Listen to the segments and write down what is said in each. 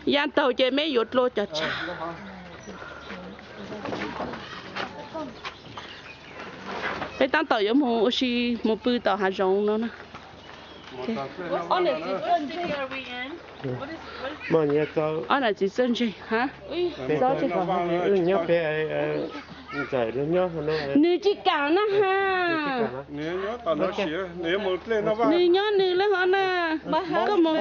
Ya taug ces meb yuav dlua cov tshaj. Peb tab tom yuav mus ua si mus pw tom hav zoov no na. Ob niam txiv txawj ntse, ha? Wb nyob pem ntxawm nws tsis kam na ha. Nws nyob nws lawm hov na. Koj mus.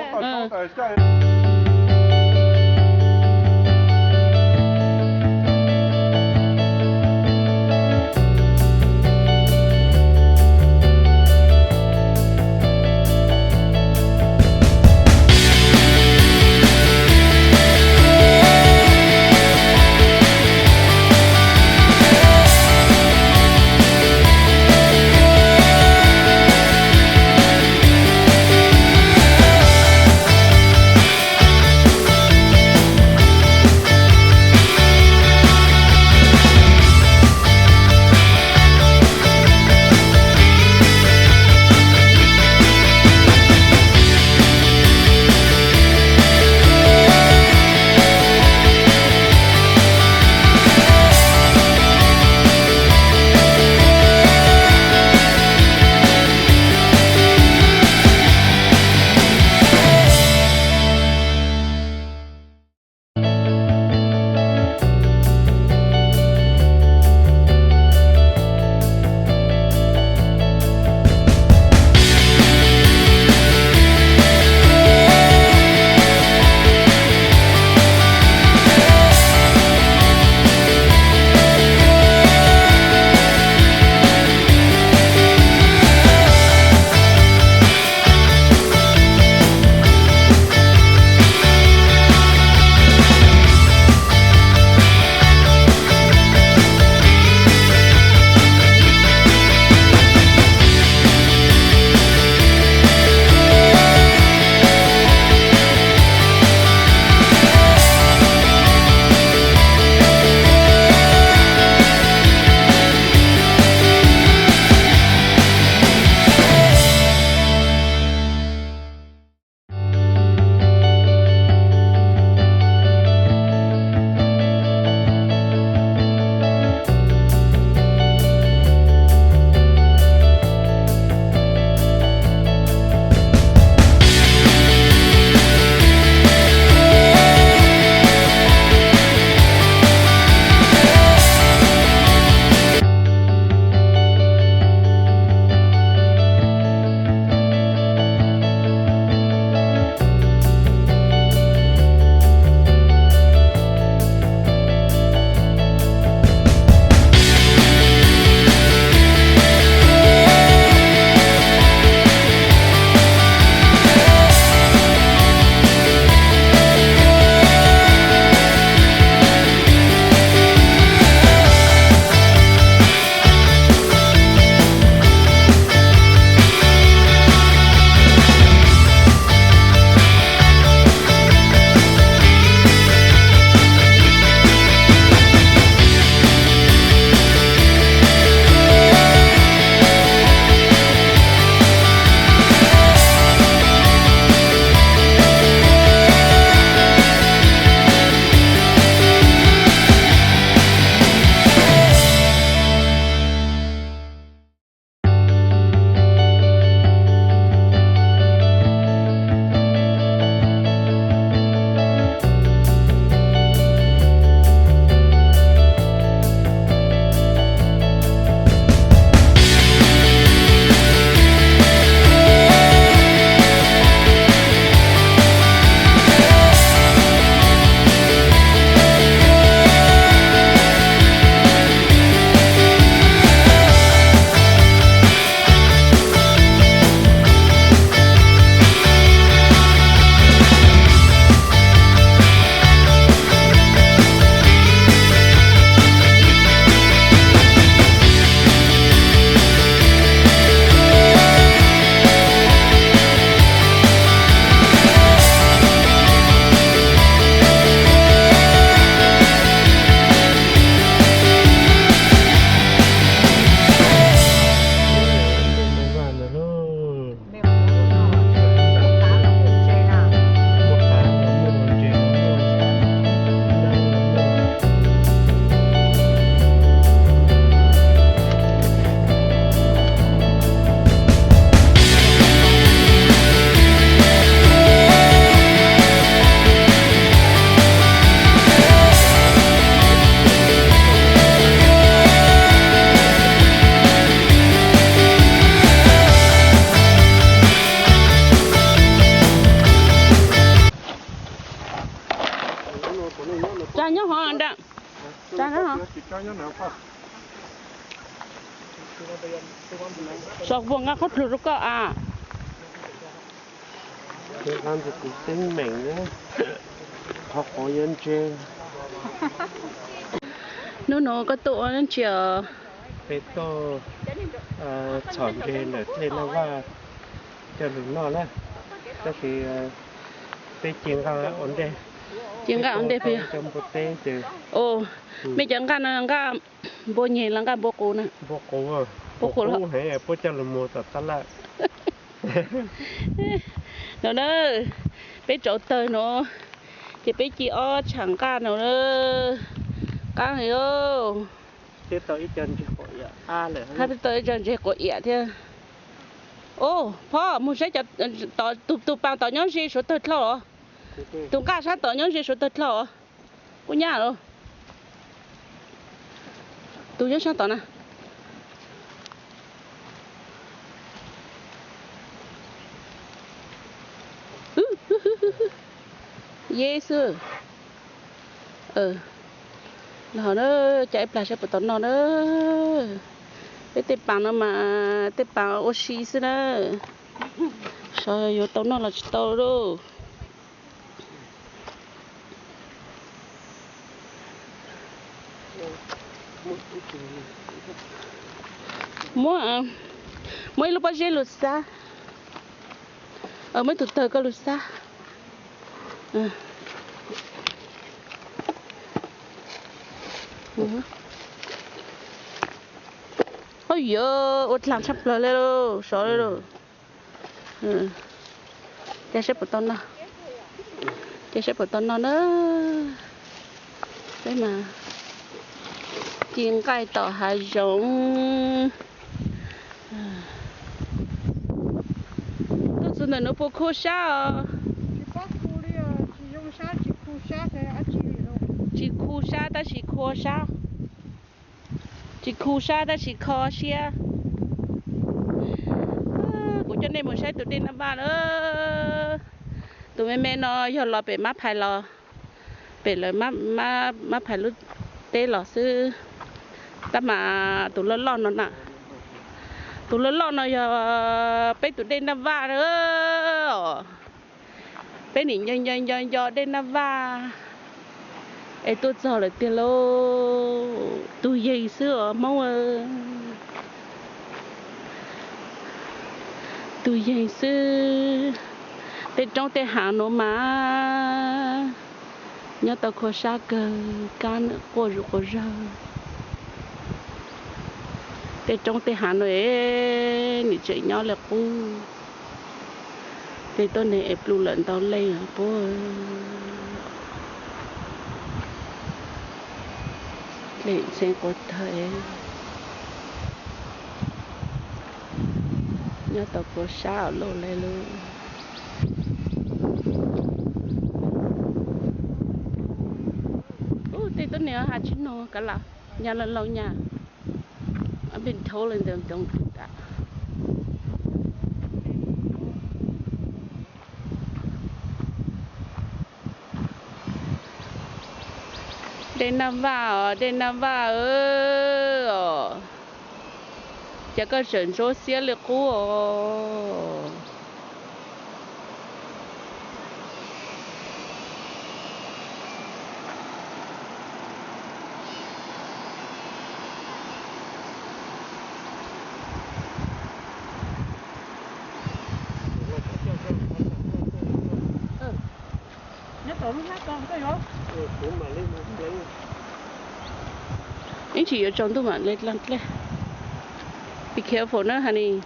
Sov puas nqa qhob plhws rau koj a? Nqa ntawm kuv teeb meem na, qhov quav yuav ntse. Hnub no koj tuaj ua dab tsi os? Peb tuaj txhom ntses ntawm dej Naj Vaj coj lug noj na, tab sis peb ci nqaj ua ntej. Ci nqaj ua ntej peb coj npua teb ces. Mej cov nqaj no nqaj npua nyeg los nqaj npua qus na? Npua qus. Npua qus los puab coj lug muag tom tab laj. No na, peb tsauv tawg no, ces peb ci ob tsham nqaj no na. Qaab heev. Hab tau ib co ntses quav iam thiab. Au, phob mus saib cov, tus paas tom nyob ze suav tawg dlhau os. Tus nqaj sab tom nyob ze suav tawg dlhau os. Kuj nyab los. Tus nyob sab tom na. Yeb xwb. Los na, coj ib plag saib puas tau noj na. Peb tej paas no mas tej paas ua si xwb na. Sov yuav tau noj los tsis tau lauj. Muab, muab ib lub pob zeb lug xab. Muab ib tug tawg koj lug xab. Au yog ua dlaag tshaj plawg le lauj, sov le lauj. Ca saib puas tau noj, ca saib puas tau noj na. Peb mas ci nqaij tom hav zoov. Tuaj txug ntawm nuav puas khu sab os? Tsis khu sab tab sis khu sab. Tsis khu sab tab sis kho siab. Kuv coj nej mus saib tus dej Naj Vaj na. Tus me me no yog los pem Mab Phais los, pem lawv Mab Phais lub teb los xwb. Tab mas tus loj loj no na, tus loj loj no yog peb tus dej Naj Vaj na. Peb nim nco nco nco nco dej Naj Vaj es tuaj txog lawm tiag lauj. Tug yeeg xwb os Hmoob. Tug yeeg xwb. Tej roob tej hav nuav mas nyob tau kho sab kawg, kab quaj zuj quas zog. Tej roob tej hav nuav es nim tseem nyob le qub. Tej tuab neeg es plum lawm ntau leej puab. Dlej ntxhee quav tawg, nyob tau puas sab loj le lug. Ub, tej tuab neeg has tsis noog kav las nyag loo loo nyag. Ab peb thauv le ntawd ntoo tas. Dej Naj Vaj os, dej Naj Vaj os, cas koj tseem ntsuab xiab li qub os. Ib tsam yuav tsaus ntuj mam le dlaag dlej. Be careful na honey.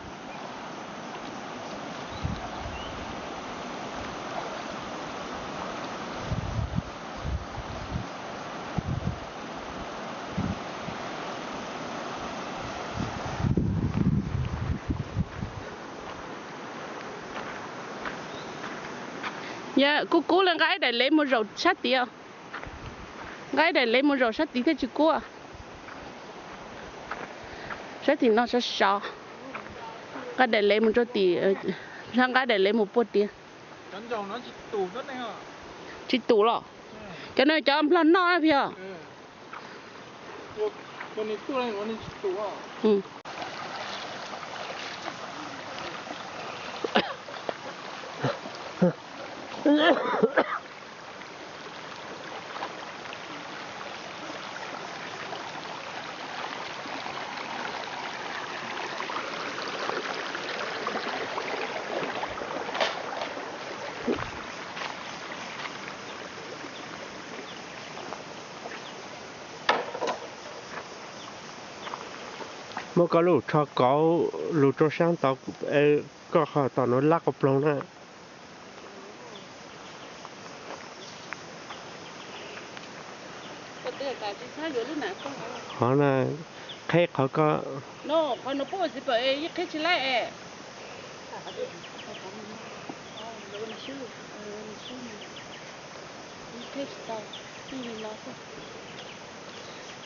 Yog kub kub le nqa ib daim lev mus zaum sab tid. Nqa ib daim lev mus zaum sab tid thiaj tsis kub. Sab tim no sov sov. Nqa daim lev mus rau tim, nqa daim lev mus puag tiag. Tsis tum los? Cov no cov nplog noj na pig. Muab koj lub tsho kauv lug rau sab ntawd, koj qhov tom nuav lab qhov ploog na. Qhov na, qheb qhov ko.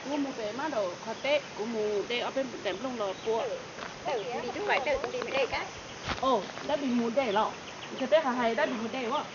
Kuv mus pem mab daum qhov teb, kuv mus de ob peb daim nplooj los pua. Dab Dis mus de los, peb qhov hais Dab Dis mus de as.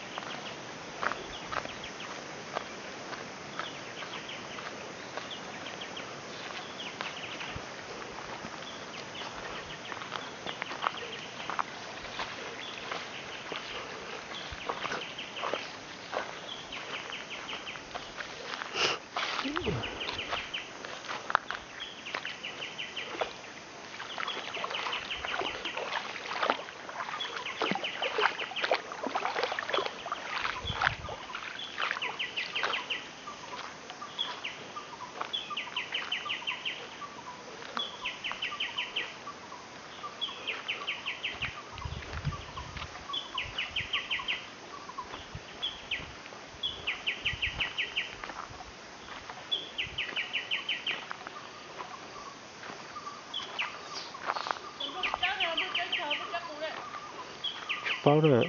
Tsis paub na,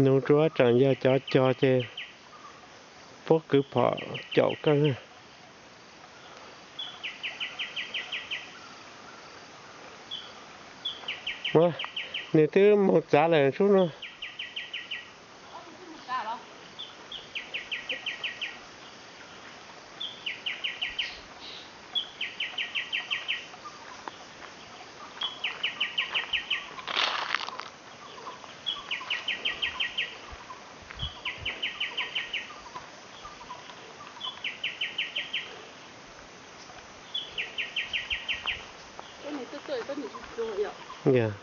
nws tsuas tseem yog cov cog ces puab kwv phom caum kawg. Ua, nws twb mus txav lawm sub no. Yog.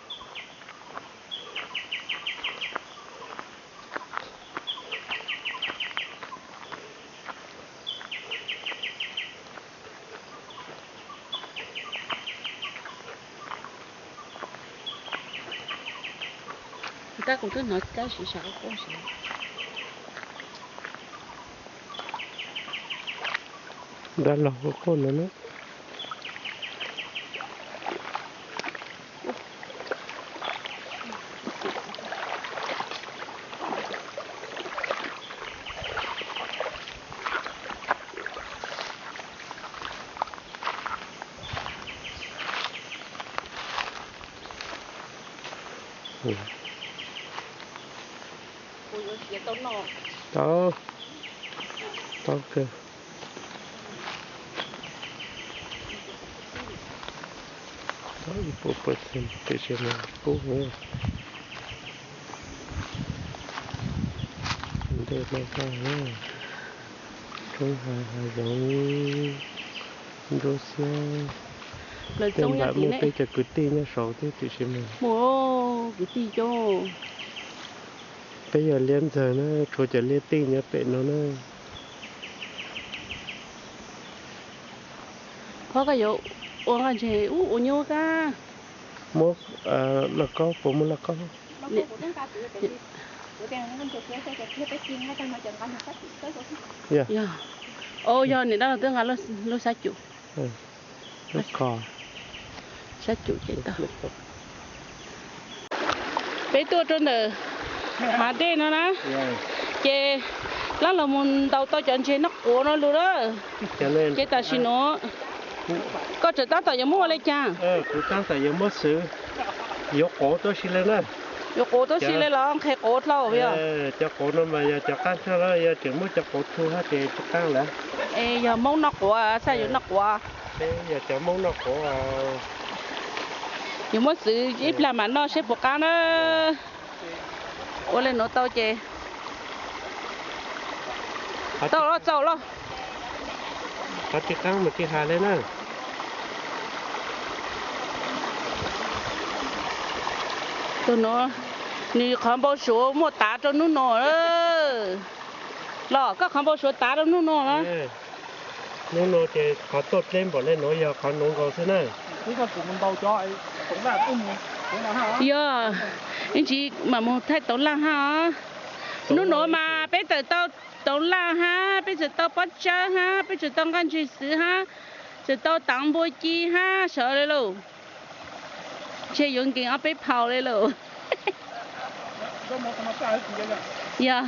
Tab kuv twb hnov kab siv sav quaj siv. Dab laug quaj quaj no na. Tau, tau kawg. Tau ib puas percent tiam sis mas pub huv ntej no tau. Tsob hav hav zoov nruab xiab. Tej ntawd muaj peb cov kwv tij nyob saud thiab tiam sis mas kwv tij coob. Peb yog liab ntxawg na, tshuav cov liab tij nyob pem no na. Qhov koj yuav ua nqaj ntseg ub ua nyuaj kab. Muab lauj kaub, puas muaj lauj kaub? Yog, o yog niam dab laug twb nqa lub xab cum. Lub kho. Xab cum ces tau. Peb tuaj rau ntawm hav dej no na, ces dab laug mus ntaus tau cov ntseg noj quav no lug lawm. Ces tam sim nuav koj tseem tab tom yuav muab ua li cas? Kuv tab tom yuav muab xwb, yuav quav tuab si le na. Yuav quav tub si li los nqhis quav dlhau yog? Cov quav no mas yog cov qab tshaj lawm, yog tseem muab cov quav thu hab ces tsis qab lawm. Es yog Hmoob noj quav, xaj yuav noj quav. Peb yog cov Hmoob noj quav. Yuav muab xwv ib plag mam noj seb puas qab na. Ua li nuav tau ces tau los txaus los. Qhov tsis qab mas tsis has li na. Tus nuav, nws qhov npau suav muaj tav rau nub no. Los koj qhov npau suav tav rau nub no na. Nub no ces qhov tuaj dleb npaum le nuav yog qhov nuav nkaus xwb na. Yog, ib ntsis mam mus thaij Toov Laj hab os. Nub nuav mas peb txawm tau Toov Laj hab, peb txawm tau pob tsawb hab, peb txawm tau nqaj ntseg xwb hab, txawm tau taav npua ci hab sawv li lauj. Ntshe yuav nkees ob peb phau li lauj. Yog,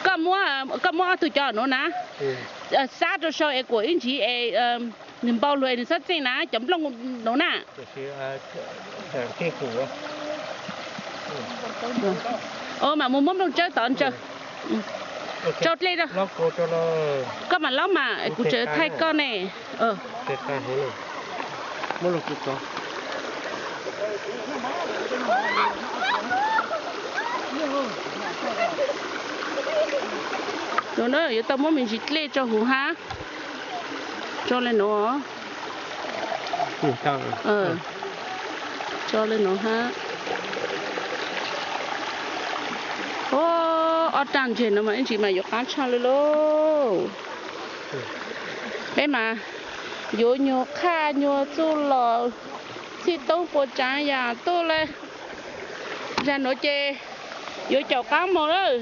koj muab ob tug cov nuav na, xab rau sau es kuam ib ntsis es nws npau luag es nws txhob txeej na, cov nplooj nuav na. Mam mus muab nplooj tsawb tod ntsaws. Tsau dlej rau. Koj mam laub mas kuv tseem thaij koj ne. Nuav na yuav tau muab me ntsis dlej tso huv hab. Tso li nuav. Tso li nuav hab. Ob raj ntseg no mas ib ntsis mas yuav qab tshaj li lauj. Peb mas yuav nyuag qhaj nyuag txuj lom, txhij toob puas tsaav yaam tuaj le. Zag nuav ces yuav caum qaab moog lawm,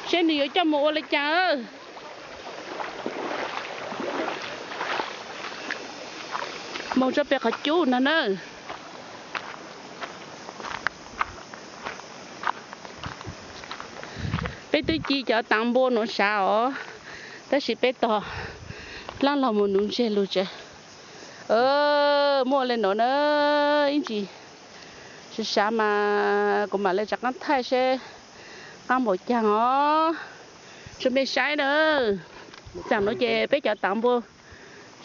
seb nwg yuav coj moog ua le caag. Moog tso peg qhov cub no na. Peb twb ci cov taav npua nuav sav os, tab sis peb tog dlaab laug moog nuv ntseg lug tsev. Muaj le nuav na, ib ntsis sav sav mas kuv mam le rov qaab thaij seb qaab npaum caag os. Tsua mej saib na, tsaam nuav ces peb cov taav npua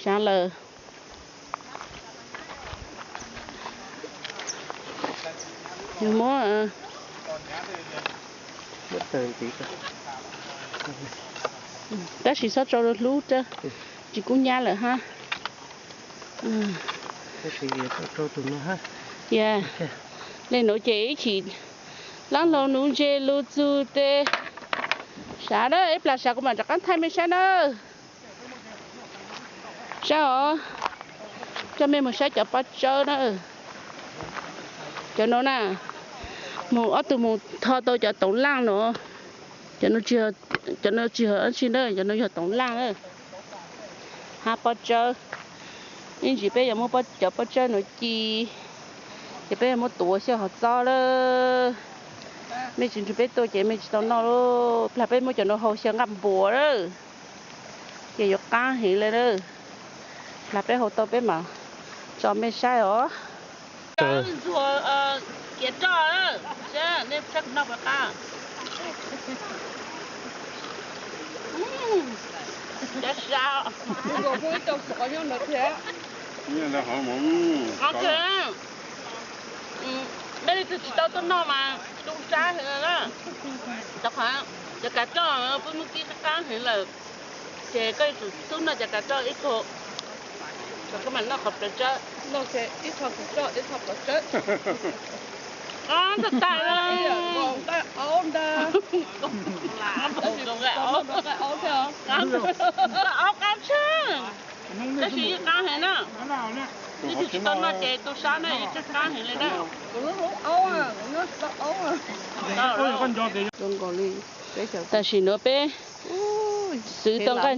sav lawm. Muab, tab sis txhob tso hlub, tsis kub nyab lawm hab. Le nuav ces ib chim dlaab laug nuv ntseg lug txug tes sav na, ib plag sav kuv mam rov qaab thaij mej saib na. Saib os, coj mej moog saib cov pob tsawb na. Cov nuav na, moog ob tug moog tho tau cov toov laaj nuav. Cov nuav tsis yog dab tsi na, cov nuav yog toov laaj na, hab pob tsawb. Ib ntsis peb yuav muab cov pob tsawb nuav ci, ces peb yuav muab tuav xyaw hov txob lawm. Mej tsis nrug peb tuaj ces mej tsis tau noj lauj. Plag peb muab cov nuav hau xyaw nqaj npuas lawm, ces yuav qaab heev le na. Plag peb hau tau peb mam tso mej saib os. Ntxuag kiav roj, seb nej saib kuv noj puas qab. Cov sav, mej leej twg tsis tau tuaj noj mas tu sab heev na. Rau qhov cov kav roj peb muab kib qaab heev lawm, ces koj yuav tsum xub noj cov kav roj ib txhua. Koj mam noj qhov plawv tsawb. Noj ib txhua kav roj, ib txhua plawv tsawb. Ntag tag, nqaij aub ntag. Nqaij aub thiab, nqaij aub qaab tshaj, tab sis yeej qaab heev na. Leej twg tsis tau noj ces tu sab na, yeej tsw qaab heev li na. Tam sim nuav peb xwv tau nqaj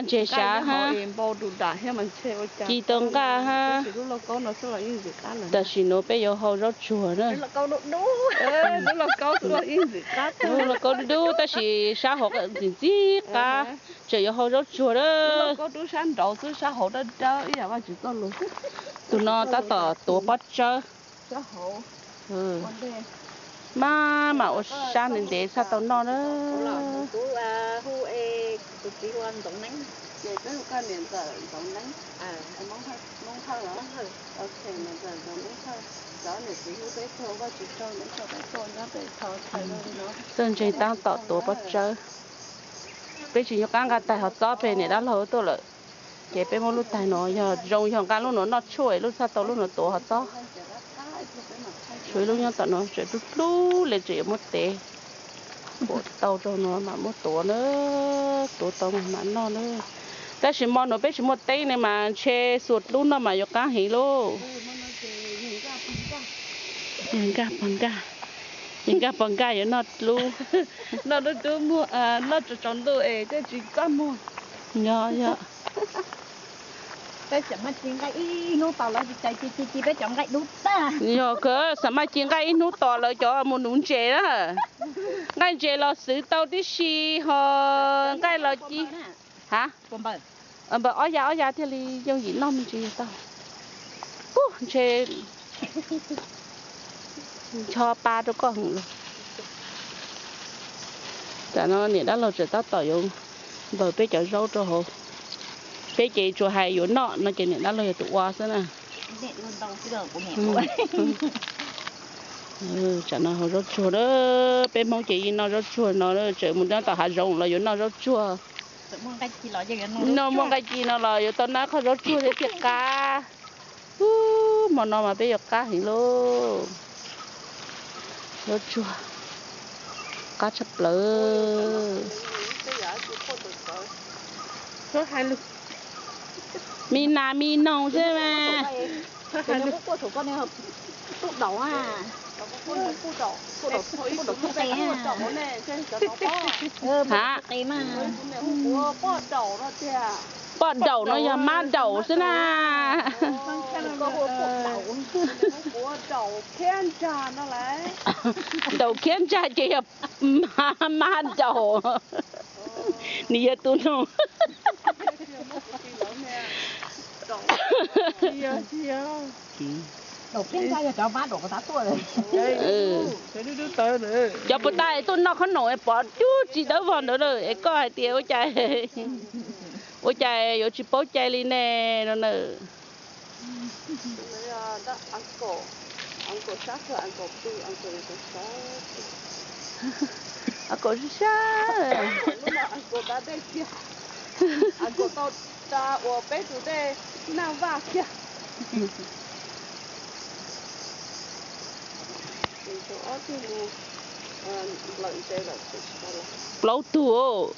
ntseg sav hab, ci tau nqaj hab. Tam sim nuav peb yuav hau zaub tsuag na. Lub lauj kaub dub dub tab sis sab hauv ntxim ntxim qab, tseem yuav hau zaub tsuag na. Tus no tab tom tuav pob tsawb. Mas mas ua sab ntev ntev txhaj tau noj na. Txawj ntseeg tab tom tuav pob tsawb. Peb tsis nco qab nqa tais hov txob pem niam dab laug tuaj lawm. Ces peb muab lub tais no yog zoo yog nqa lub no noj tshuaj lub txhaj tau lub no tuav hov txob. Tshuav ib lub nyob tom no tseem dub dub li tseem yuav muab tev. Puam tau rau no mam muab tuav na, tuav tau mam noj na. Tab sis mo no peb tsis muaj teeb ne mas ntshe xuas dlub noj mas yuav qab heev lauj. Nkaj pog nkaj, nkaj pog nkaj yuav noj dlub. Noj dub dub muag, noj tsaus tsaus ntuj es thiaj tsis txaj muag. Yog yog. Peb xam maj ci nqaij ib hnub tos lawv tsis cais ci ci ci peb cov nqaij dub tag. Yog kawg xam maj ci nqaij ib hnub tos lawv cov mus nuv ntses na. Nqaij ntses los xwv tau tib si ho nqaij los ci. Ha, npawm ob ya ob ya thiaj li yooj yim noj me ntsis tau. Ub, ntshe ncho pa rau koj heev lawm. Tam no niam dab laug tseem tab tom yuav npawm peb cov zaub rau hauv. Peb ces tsuas hais yuav noj no ces niam dab laug yog tus ua xwb na. Tam no hauv zaub tsuag na, peb Hmoob ces yeej noj zaub tsuag no, tseem mus nyob tom hav zoov los yuav noj zaub tsuag. Noj muaj nqaij ci no los yuav tau noj qhov zaub tsuag thiab tiag qab. Ub, hmo no mas peb yuav qab heev lauj. Zaub tsuag qab tshaj plaws. Me nas me noog xwb mas. Ha, poj daum no yog mab daum xwb na. Daum khiab ntsag ces yog mab daum. Nws yog tus no. Cov puas tas tuaj noj khob noom es pov cub tsis dawb vog ntawd lawm es koj hais tias ua cas, ua cas yuav tsis paub cai li ne no na. Kaum sab sab. Kaum tau da uas peb tus dej Naj Vaj kiag. Plaub tug,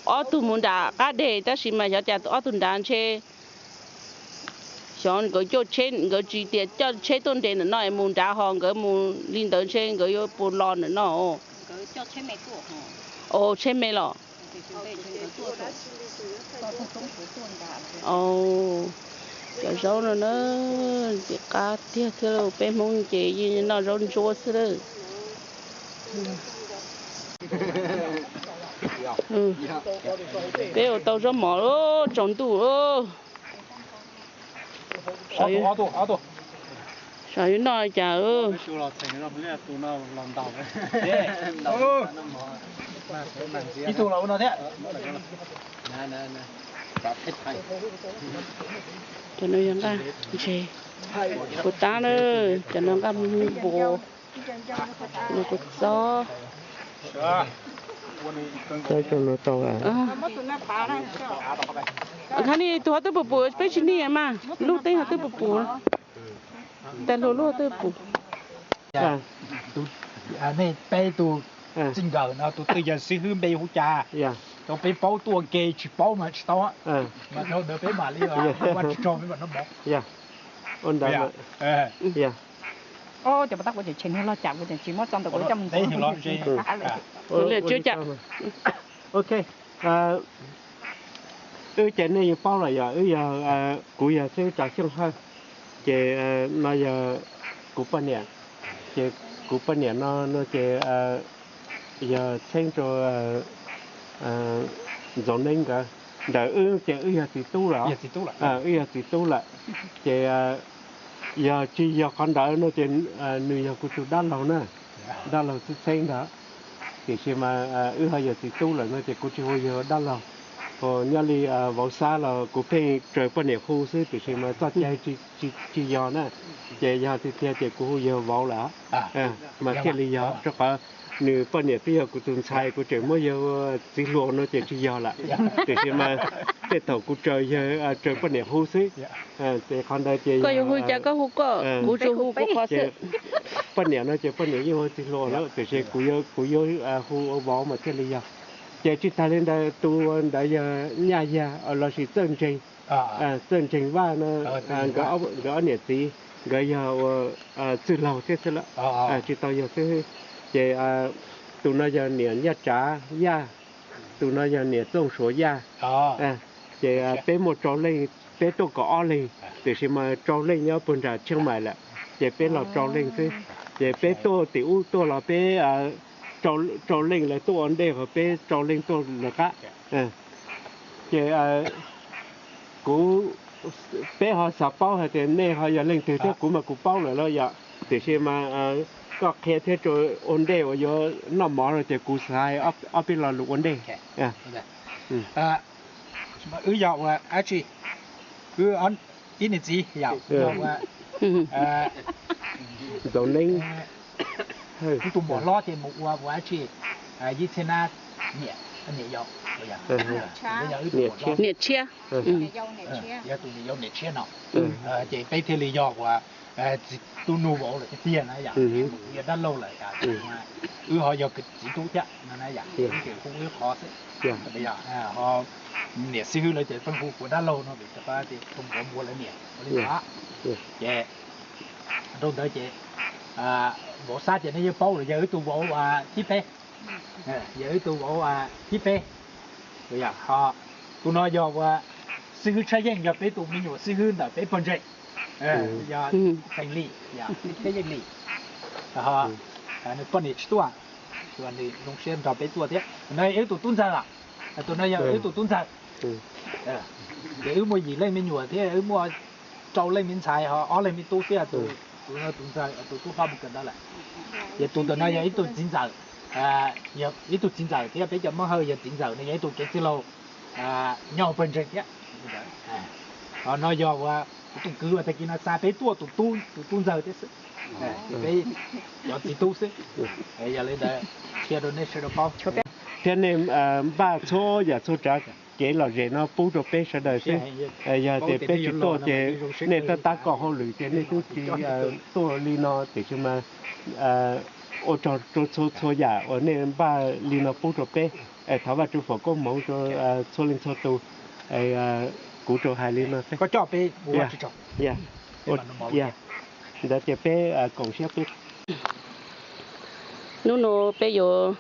ob tug mus nram qab deg tab sis mas xyov cas ob tug nrad ntshe xyov nkawd coj tsheb, nkawd tsis tias coj tsheb tuaj nres ntawm no es mus nrad ho nkawd mus li ntawd ntshe nkawd yuav puas los ntawm no. Os, tsheb me los. Cov zaub no na, ntxim qab tiag thiab lauj, peb Hmoob ces yeej noj zaub ntsuab xwb lawm. Peb ua tau zaub mov tsaus ntuj. Saib yuav noj cas. Cov no yog nqaj ntses, puas tab na, cov no nqaj npua, no kua txob. Khab ni tus ho twb puas pum, peb tsis nij mas lub teeb ho twb puas pum, tais hluas lub ho twb pum. Nej peb tus txij nkawm no tus twg yog xib hwb npe hu cas? Rau peb paub tuaj ke, tsis paub mas tsis tau. Mas rau ntawd peb mam li ua tsis rau peb mam noj mov. Cov puas tab kuv tseem tshem niag loj cas kuv tseem tsis muab tso ntawm kuv coj mus ntxuav. Ok, wb ces nej yeej paub lawm yog wb yog, kuv yog xib hwb Tsav Xyooj Hawj, ces no yog kuv poj niam, ces kuv poj niam no no ces yog txheeb rau Ntxoov Neeb nkawd. Ntawm wb ces wb yog txiv tub lawm, wb yog txiv tub lawm, ces Yog tsis yog qhov ntawd no ces nws yog kuv tus dab laug na, dab laug txheeb txheeb ntawd. Tiam sis mas wb ho yog txiv tub lawm no ces kuv tsis hu yawg dab laug. Nyob li vauv Xab los kuv pheej raws poj niam hu xwb, tiam sis mas txoj cai tsis yog na, ces yog tiag tiag ces kuv hu yawg vauv lawm mas thiaj li yog, rau qhov nws poj niam twb yog kuv tus ntxhais, kuv tseem muab yawg ua txiv hluas no ces tsis yog lawm. Tiam sis mas tej thaum kuv raws yawg, raws poj niam hu xwb. Ces qhov ntawd ces koj yuav hu cas koj hu koj, kuv tsuas hu kuv qhov xwb. Poj niam no ces poj niam yeej ua txiv hluas lawm, tiam sis kuv yuav hu ua vauv mas thiaj li yog. Ces tsis tas li ntawd, tus ntawd yog Nyaj Yag lossis Txawj Ntseeg, Txawj Ntseeg Vaj no, nkawd ob niam txiv, nkawd yog ua txwj laug thiab xwb lawm, tsis tau yog xwb. Ces tus no yog niam Nyaj Tsav Yaj, tus no yog niam Txooj Suav Yaj. Ces peb muaj rau leej, peb tuaj kaum ob leeg, tiam sis mas rau leej nyob puag nram Tsheej Maim lawm, ces peb los rau leej xwb. Ces peb tuaj tim ub tuaj los peb rau leej lawv tuaj ua ntej, ho peb rau leej tuaj lawv qab. Ces kuv, peb ho xav paub hais tias nej ho yog leej twg thiab, kuv mas kuv paub lawm los yom, tiam sis mas koj qhia thiab, ua ntej uas yuav noj mov no ces kuv xav hais ob peb lo lus ua ntej. Wb yog ua dab tsi? Wb ib niam txiv yog ua Ntxoov Neeb, wb tus muam hlob ces mus ua ua dab tsi? Yib Txhiab Nab niam, niam yau, niam tshiab, yog tus niam yau niam tshiab no. Ces peb thiaj li yog ua txiv tub nus vauv lawm tiag tiag na yom, yog dab laug lawm. Wb ho yog txiv tub thiab no na yom, ces hu wb qhov xwb. Ho niam xib hwb lawv ces pheej hu kuv dab laug no vim rau qhov tias hu npuav npuav lawv niam ua li ntawd. Ces rau ntawd ces vauv Xab ces nej yeej paub lawm, yog wb tus vauv thib peb, yog wb tus vauv thib peb. Ho tus no yog ua xib hwb Tshab Yeej, yog peb tus me nyuam xib hwb ntawm peb pawg ntseeg, yog Feem Lis, Tshab Yeej Lis. Ho nws poj niam tsis tuaj, nws zoo siab nrog peb tuaj thiab. Tus no yog wb tus tub ntxawg, tus no yog wb tus tub ntxawg. Ces wb muaj yim leej me nyuam thiab wb muaj rau leej me ntxhais ho ob leeg me tub thiab, tus no tus ntxawg, tus tub hlob mus kawm ntawv lawm. Ces tus ntawm no yog ib tug txiv ntxawm, ib tug txiv ntxawm thiab peb cov Moob Hawj yog txiv ntxawm no yog ib tug kev txwj laug nyob hauv pawg ntseeg thiab. Ho no yog ua kuv tus kwv uas tag kis no xa peb tuaj tus tub, tus tub ntxawg thiab xwb. Peb cov txiv tub xwb. Yog li ntawd qhia rau nej sawv daws paub. Thiab nej npaj txhua yam txhua tsav kev lom zem no pub rau peb sawv daws xwb. Yog tias peb tsis tuaj ces nej tab tab koj hauj lwm ces nej twb tsis tuaj li no, tiam sis mas ua tsaug rau txhua txhua yam uas nej npaj li no pub rau peb. Thov Vajtswv foom koob hmoov rau txhua leej txhua tus. Kuv tsuas hais li no xwb. Ntawd ces peb koom siab peb. Hnub no peb yuav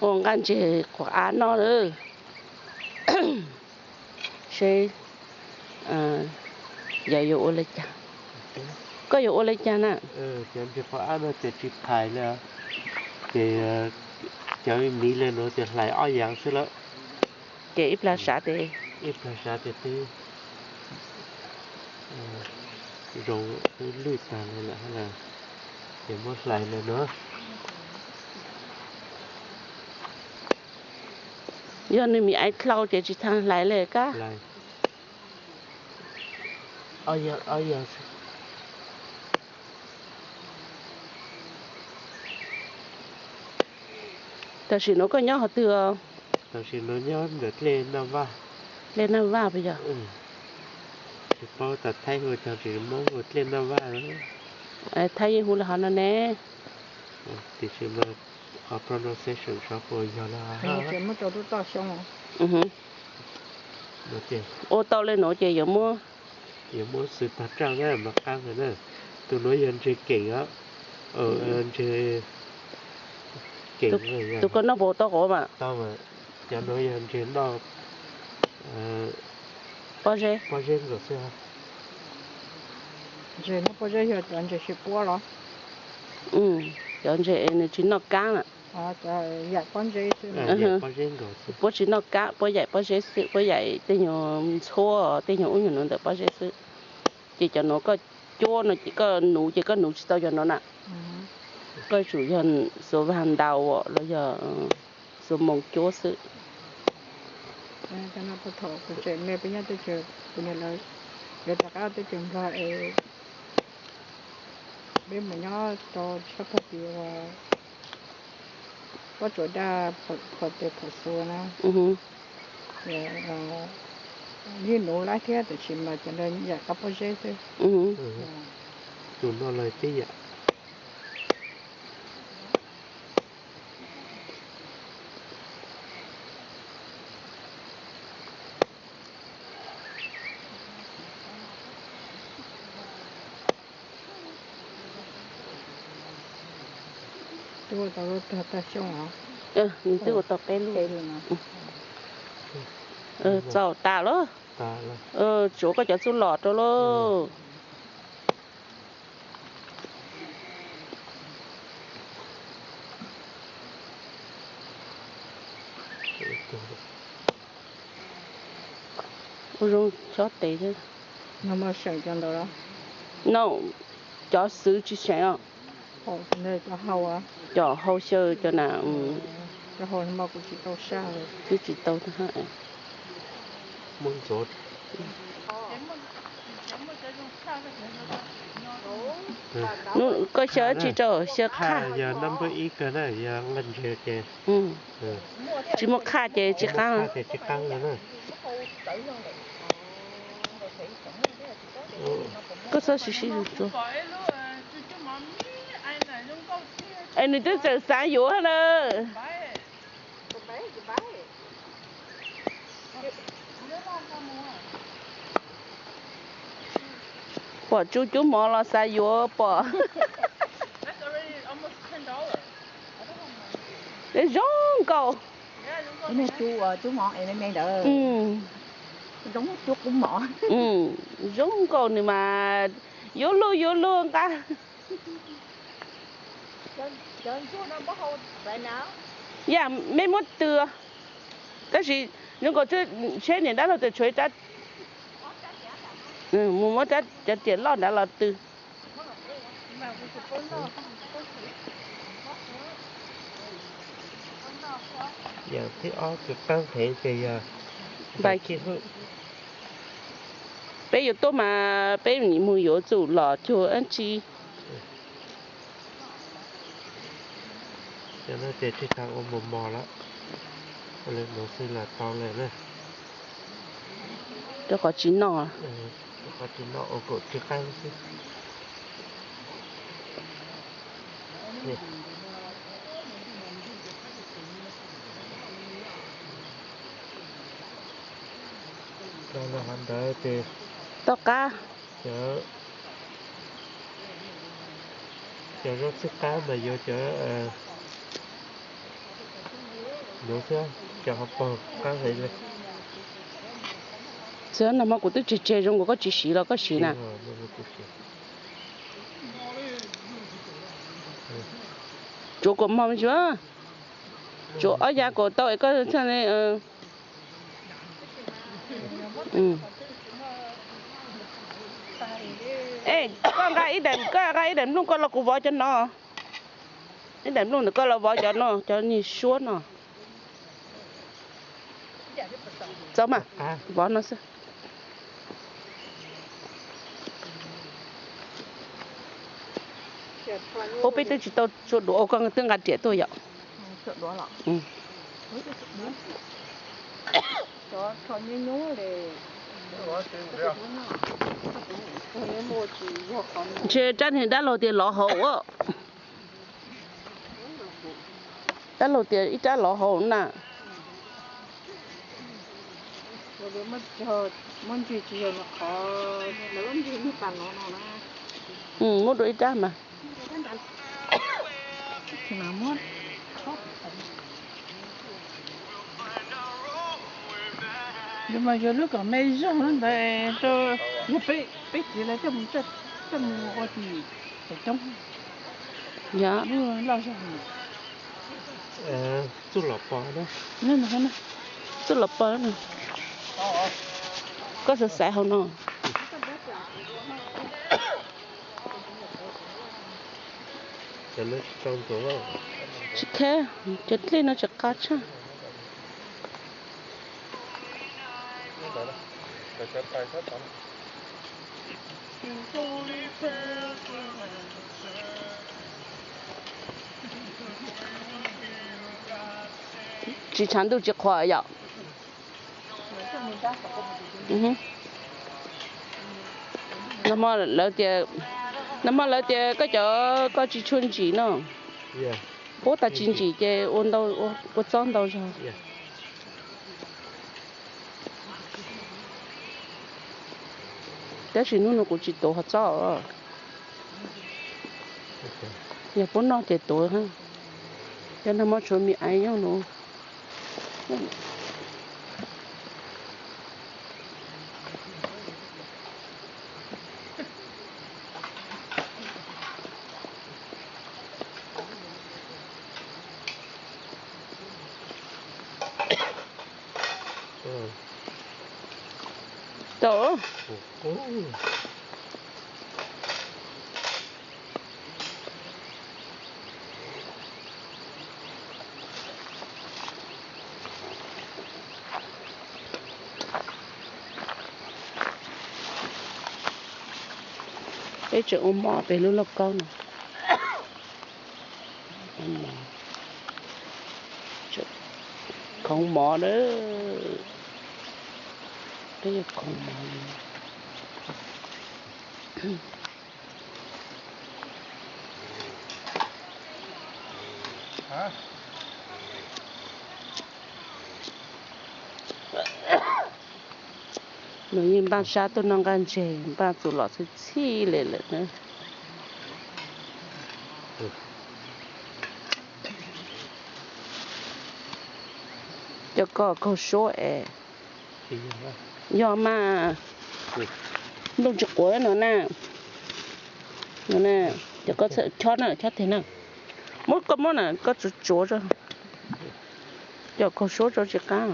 ua nqaij ntseg qhuav av noj lawm. Seb yog yuav ua li cas, koj yuav ua li cas na? Cov ntseg qhuav av no ces tsis phais li, ces cov miv li no ces hlais ob yav xwb lawm. Ces ib plag sav tes, ib plag sav tes twb zoo, twb lwj tag li lawm, ces muab hlais li no. Yog nws mi aiv dlau ces tsis txhaj hlais li kab. Tam sim nuav koj nyob qhov twg os? Tam sim nuav nyob ntawm dlej Naj Vaj. Dlej Naj Vaj puas yog? Tsis paub tas Thaib hu cog tsis Moob hu dlej Naj Vaj. Thaib yeej hu li hov no ne. Tiam sis mas qhov pronunciation saib puas yog li hov. Ua tau li nuav ces yuav muab, yuav muab xwb tag raj na mas qab na. Tus nuav yog ntseg keem os. Ntseg keem, tus koj noj puas tau quav mas? Tau mas. Cov nuav yog ntseg noj pob zeb, pob zeb nkaus xwb. Ntseg noj pob zeb yog cov ntseg sib puab los? Cov ntseg nws tsis noj kab na. Yaim pob zeb xwb, puab tsis noj kab, puab yaim pob zeb xwb, puab yaim tej nyuag ntxhuab, tej nyuag ub nyuag nuav ntawm pob zeb xwb. Ces cov nuav koj cuab no ces koj nuv ces koj nuv tsis tau cov no na. Koj tsum yog xuas vaj ntaus los yog xuas moos cuab xwb. Peb mus nyob rau sab pag tim uas pob tsuas daj phom tes phom xuas na. Yeej nuv lawm thiab tiam sis mas cov ntawd yam qab pob zeb xwb. Tus no los tib yam. Twb ua tau lub tag tag xyoo os. Nws twb ua tau peb lub. Txaus tas lawm. Tsuav koj cov txuj lom rau lauj. Ua zoo chob tes thiab. No cov xwb tsis seem os. Cov hau xyaw cov na. Twb tsis tau. Koj xyaw tsis rau xyaw qhaj. Tsis muaj qhaj ces tsis qab. Koj txhob siv sib zus tsuag. Es nws twb txawm xav yuav na. Pom tsu cub mov los xav yuav pom. Zoo nkauj. Zoo nkauj nws mas yuav luag yuav luag nqa. Yam mej muab tw, tab sis zoo nkaus tsheb niam dab laug tias tshuav ib rab, mus muab cov riam loj nrad los tw. Yam thib ob tsis qab heev ces yog npais khib hwb. Peb yuav tuaj mas peb mus yuav txuj lom cuag dab tsi. Cov no ces tsis tas ua mos mos lawm, ua li nuav xwb los tau lawm na. Rau qhov tsis noj, rau qhov tsis noj ua kom tsis qab xwb. Rau los hov ntawd ces tom qab, cov zaub txhwb qab mas yuav cov nuav xwb, cov hauv paug qab heev li. Txhia no mas kuv twb tseg tseg zoo nkaus koj tsis siv los koj siv na. Tsuav kuas mog me ntsis, tsuav ob yav kuas tau es koj txhaj li. Es koj nqa ib daim, koj nqa ib daim nplooj koj los kuv vov cov no. Ib daim nplooj ntawm koj los vov cov no, cov niag suab no. Txaus mas, vov no xwb. Ua peb twb tsis tau tsua duav, koj twb nqa riam tuaj yom. Ntshe rab niag dab laug tias lov hauv. Dab laug tias ib rab lov hauv na. Muab dua ib rab mas. Yog mas yog lub kom me zog ntawd rau, yog peb txiv lawv coj mus, coj mus ua tim coob. Loj zog. Txuj lom pos, txuj lom pos. Koj xav xaiv hauv no. Tsis khe, cov dlej no tsis qab tshaj. Tsis tshav ntuj tsis qhuav yom. Nag hmo lawv tias, nag hmo lawv tias koj cov koj tsis tshua ntsim no. Puab tas tsis ntsim ces ua ntau, ua txob ntau zog. Tab sis hnub no kuv tsis tuav qhov txob os. Yog puab noj ces tuav. Cov nag hmo tshuav me aiv nyob no. Tau. Peb tseem ua mov pem lub lauj kaub no. Khoov mov na. Peb yuav khoov mov. Nws yeej npaj sab tuaj noj nqaij ntseg, npaj txuas los txhij txhij li lawm na. Cov ko kaug suab es. Yog mas, ntuj tsis quav no na. No na, cov ko chob na, chob tiag na. Muab koj muab na koj tsuav tsuav tso. Cov kaug suab tso tsis qab.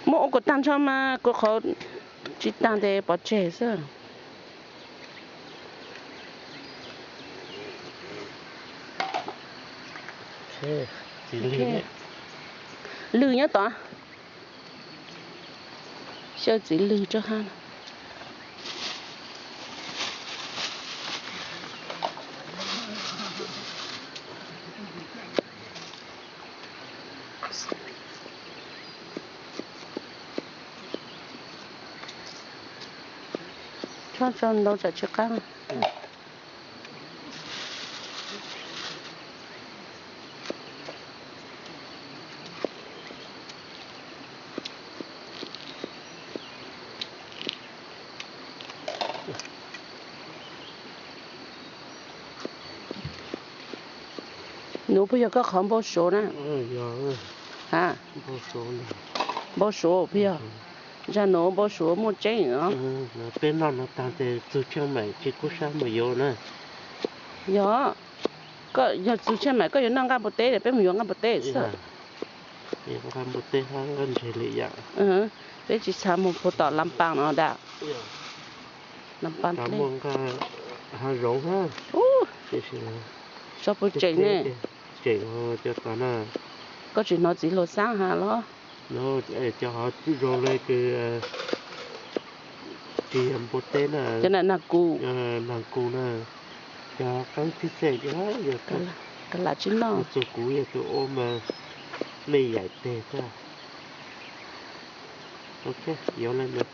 Muab ua kom tag nrho mas kuv qhov tsis tag tes pov tseg xwb. Lwg nyob tod. Xyaw txiv lwg rau hab. Chob tso ntau tsam tsis qab. Nuav puas yog koj qhov npau suav na? A, npau suav puas yog? Zag nuav npau suav muaj tseeb os. Peb noj no tag tes txug Tsheej Maim tsis kub sab mus yuav na. Yog, koj yog txug Tsheej Maim koj yuav noj nqaj npua teb, peb mus yuav nqaj npua teb xwb. Nqaj npua teb hab nqaj ntseg li yam. Peb tsis xav mus puag tom Lam Paas no dam. Lam Paas muaj nqaj hav zoov hab. Tso puag tseem ne. Tseem cov tod na. Koj tsis hnov txiv hluas xaab has los? Cov hov zoo le kws tsis yog npua teb na. Cov na nag kus. Nag kus na. Cov qaab tib xeem yog ka lam tsis noj. Txug kuv yog tus ua mas mej yaim teg tag. Ok, yuav le ntawd.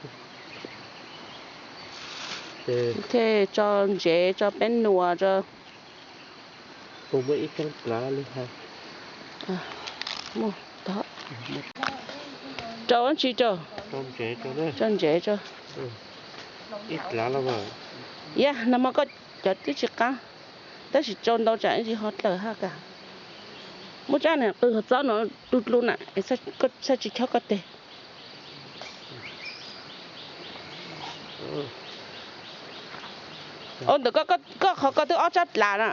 Tso ntsev tso, peb nuas tso. Puas muaj ib tsob plhav li has? Rau dlaab tsi rau? Tso ntsev tso. Ib plhav los mas. Yog nag hmo koj cov twb tsis qab, tab sis tsau ntau tsam ib ntsis ho dlawg hab kas. Muab tsab na qw hov txob no dlub dlub na, es koj txhaj tsis chob koj teg. Ua ntawm koj qhov koj twb ob tsab dlav na.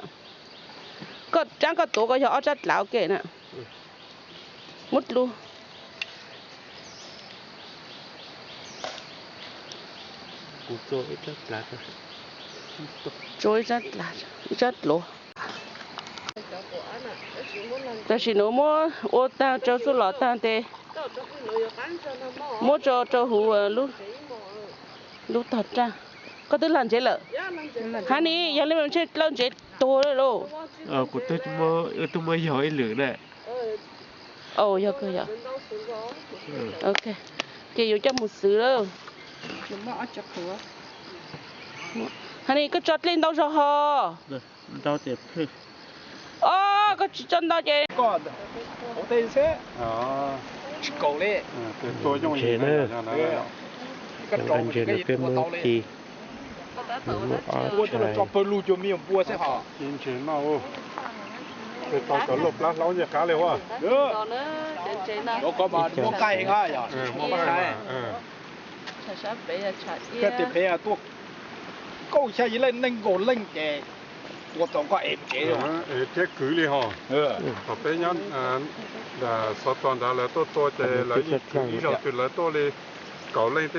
Koj tsab koj tuav koj yog ob tsab dlav ua ke na. Muab dlub. Tsuav ib tsab dluav. Tam sim no muab ua tag rau xub los tag tes, muab tso rau huv lub tog raj. Koj twb lag ntsev lawm? Hab ni, yog li mas ntshe dlaw ntsev tuag lawm lauj. Kuv twb muab yog ib lwm na. Yog kawg yog. Ok, ces yuav coj mus xwb lawm. Hab ni, koj tso dlej ntau zog ho. Os, koj tsis tso ntau ces. Ntses na, ntses no peb muab ci, muab ob tshais. Ib co, peb tuaj kaum xya yim leej, nees nkaum leej ces tua tau koj ev ntsev. Ev thiab kwv li ho. Thaum peb nyob xov tooj nrad lawv tuaj tua ces lawv yeej kwv ib zaug twg lawv tuaj li kaum leej tej